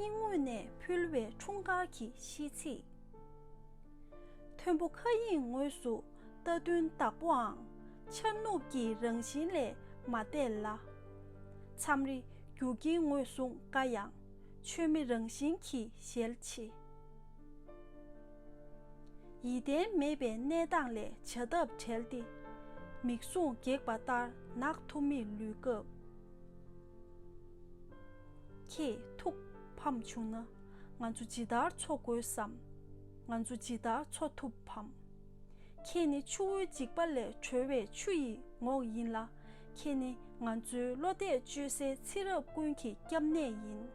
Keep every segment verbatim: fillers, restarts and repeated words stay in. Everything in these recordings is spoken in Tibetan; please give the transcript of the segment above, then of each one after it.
སྙིང་དབུས་ནས་ཕུལ་བའི་འཁྲུངས་སྐར་གྱི་ཤིས་ཚིག། མཐོན་པོ་མཁའ་དབྱིངས་ངོས་སུ་རྟ་བདུན་བདག་པོའང་། འཆར་ནུབ་ཀྱི་རང་བཞིན་ལས་མ་འདས་ལ། མཚམས་རེ་རྒྱུ་རྐྱེན་ངོས་བཟུང་དཀའ་ཡང་། མཆོད་མེ་རང་བཞིན་གྱི་ཞལ་ཕྱེ། ཡིད་བརྟན་མེད་པའི་གནས་སྟངས་ལས་བྱ་ཐབས་བྲལ་ཏེ། མིག་ཟུང་སྒེག་པ་ལྟར་ནག་ཐུབ་མེད་ལུས་སྐབས། ཁྱེད་ཐུགས་ཕམ་བྱུང་ན། ང་ཚོ་ཇི་ལྟར་འཚོ་དགོས་སམ། ང་ཚོ་ཇི་ལྟར་འཚོ་ཐུབ་བམ། ཁྱེད་ནི་ཆུ་བོའི་འཇིགས་པ་ལས་གྲོལ་བའི་ཆུ་ཡི་ངོགས་ཡིན་ལ། ཁྱེད་ནི་ང་ཚོའི་བློ་གཏད་བཅོལ་སའི་ཚེ་རབས་ཀུན་གྱི་སྐྱབས་གནས་ཡིན།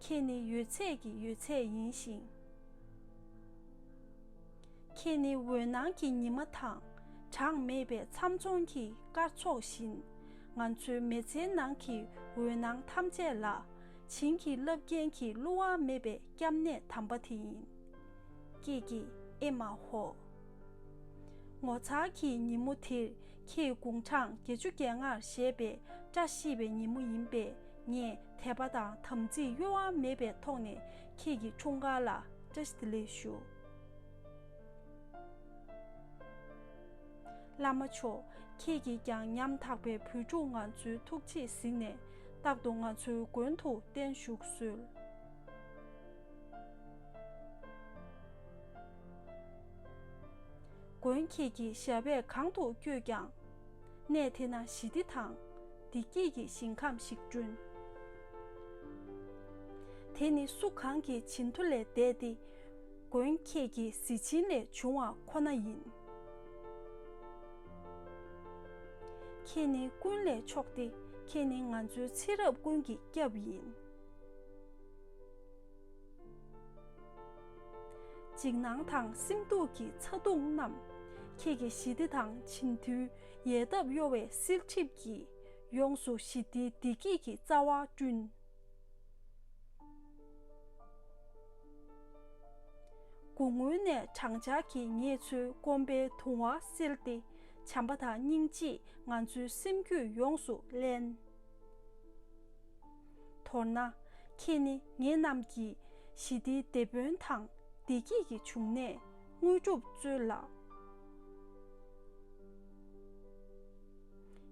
ཁྱེད་ནི་ཡོད་ཚད་ཀྱི་ཡོད་ཚད་ཡིན་ཞིང་། ཁྱེད་ནི་འོད་སྣང་གི་ཉི་མ་དང་། གྲངས་མེད་པའི་མཚམས་ཚོང་གི་སྐར་ཚོགས་བཞིན། ང་ཚོའི་མི་ཚེའི་ནང་གི་འོད་སྣང་ཐམས་ཅད་ལ། བྱིན་གྱིས་བརླབས་མཁན་གྱི་བསླུ་བ་མེད་པའི་སྐྱབས་གནས་དམ་པ་དེ་ཡིན། ཀྱེ་ཀྱེ་ཨེ་མ་ཧོ། ངོ་མཚར་གྱི་ཉིན་མོ་དེར་ཁྱེད་དགུང་གྲངས་བརྒྱད་ཅུ་གྱ་ལྔར་བཞེས་པའི་བཀྲ་ཤིས་པའི་ཉིན་མོ་ཡིན་པས། ངས་དད་པ་དང་དམ་ཚིག་གཡོ་བ་མེད་པའི་ཐོག་ནས་ཁྱེད་ཀྱི་འཁྲུངས་སྐར་ལ་བཀྲ་ཤིས་བདེ་ལེགས་ཞུ། བླ་མ་མཆོག་ཁྱེད་ཀྱིས་ཀྱང་ཉམ་ཐག་པའི་བུ་ཕྲུག་ང་ཚོའི་ཐུགས་རྗེས་གཟིགས་ནས། རྟག་ཏུ་ང་ཚོའི་མགོན་དུ་བརྟན་བཞུགས་གསོལ། མགོན་ཁྱེད་ཀྱི་ཞབས་པད་གང་དུ་བསྐྱོད་ཀྱང་། གནས་དེ་ན་ཞི་བདེ་དང་། བདེ་སྐྱིད་ཀྱི་ཞིང་ཁམས་ཤིག་བསྐྲུན། དེ་ནི་སུ་གང་གི་བྱིན་མཐུ་ལས་འདས་ཏེ། མགོན་ཁྱེད་ཀྱི་གཟི་བྱིན་ལས་བྱུང་བ་ཁོ་ན་ཡིན། ཁྱེད་ནི་ཀུན་ལས་མཆོག་སྟེ། ཁྱེད་ནི་ང་ཚོའི་ཚེ་རབས་ཀུན་གྱི་སྐྱབས་ཡིན། འཇིགས་སྣང་དང་སེམས་སྡུག་གི་ཚ་གདུང་རྣམས། ཁྱེད་ཀྱི་ཞི་བདེ་དང་བྱིན་མཐུའི་ཡལ་འདབ་གཡོ་བའི་བསིལ་གྲིབ་ཀྱིས། ཡོངས་སུ་ཞི་བདེའི་བདེ་སྐྱིད་ཀྱི་རྩ་བ་བསྐྲུན། སྒོ་ངོས་ནས་སྦྲང་ཆར་གྱིས་ངེད་ཚོའི་སྐོམ་པའི་དུང་བ་བསལ་ཏེ། བྱམས་པ་དང་སྙིང་རྗེས་ང་ཚོའི་སེམས་རྒྱུད་ཡོངས་སུ་བརླན། མདོར་ན། ཁྱེད་ནི་ངེད་རྣམས་ཀྱི་ཞི་བདེའི་དེད་དཔོན་དང་བདེ་སྐྱིད་ཀྱི་འབྱུང་གནས་དངོས་གྲུབ་སྩོལ་ལགས།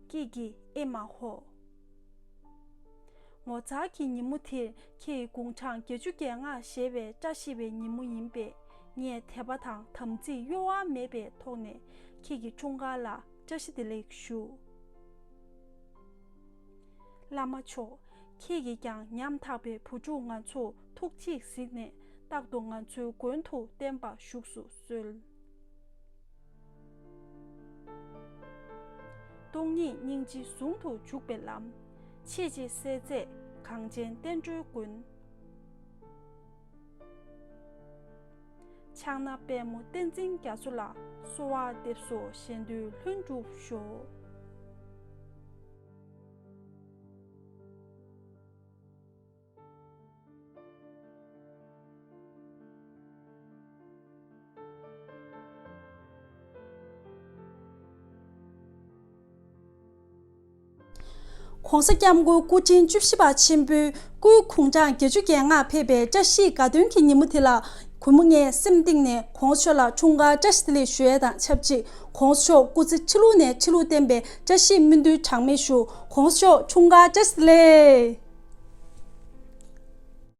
ཀྱེ་ཀྱེ་ཨེ་མ་ཧོ། ངོ་མཚར་གྱི་ཉིན་མོ་དེར་ཁྱེད་དགུང་གྲངས་བརྒྱད་ཅུ་གྱ་ལྔ་བཞེས་པའི་བཀྲ་ཤིས་པའི་ཉིན་མོ་ཡིན་པས། ངས་དད་པ་དང་དམ་ཚིག་གཡོ་བ་མེད་པའི་ཐོག་ནས་ཁྱེད་ཀྱི་འཁྲུངས་སྐར་ལ་བཀྲ་ཤིས་བདེ་ལེགས་ཞུ། བླ་མ་མཆོག་ཁྱེད་ཀྱིས་ཀྱང་ཉམ་ཐག་པའི་བུ་ཕྲུག་ང་ཚོ་ཐུགས་རྗེས་གཟིགས་ནས། རྟག་ཏུ་ང་ཚོའི་མགོན་དུ་བརྟན་པར་བཞུགས་སུ་གསོལ། སྟོང་ཉིད་སྙིང་རྗེ་ཟུང་དུ་འཇུག་པའི་ལམ། ཆེས་ཆེར་གསལ་མཛད་གངས་ཅན་བསྟན་འགྲོའི་མགོན། ཕྱག་ན་པདྨོ་བསྟན་འཛིན་རྒྱ་མཚོ་ལ། གསོལ་བ་འདེབས་སོ་གཞན་དོན་ལྷུན་གྲུབ་ཤོག། ༸གོང་ས་༸སྐྱབས་མགོན་སྐུ་ཕྲེང་བཅུ་བཞི་པ་ཆེན་པོའི་སྐུའི་དགུང་གྲངས་བརྒྱད་ཅུ་གྱ་ལྔ་ཕེབས་པའི་བཀྲ་ཤིས་དགའ་སྟོན་གྱི་ཉིན་མོ་དེ་ལ། གུས་མོ་ངས་སེམས་གཏིང་ནས་༸གོང་ས་མཆོག་ལ་འཁྲུངས་སྐར་བཀྲ་ཤིས་བདེ་ལེགས་ཞུ་ཡས་དང་ཆབས་ཅིག ༸གོང་ས་མཆོག་སྐུ་ཚེ་ཁྲི་ལོ་ནས་ཁྲི་ལོ་བརྟན་པའི་བཀྲ་ཤིས་སྨོན་འདུན་གྲངས་མེད་ཞུ། ༸གོང་ས་མཆོག་འཁྲུངས་སྐར་བཀྲ་ཤིས་བདེ་ལེགས།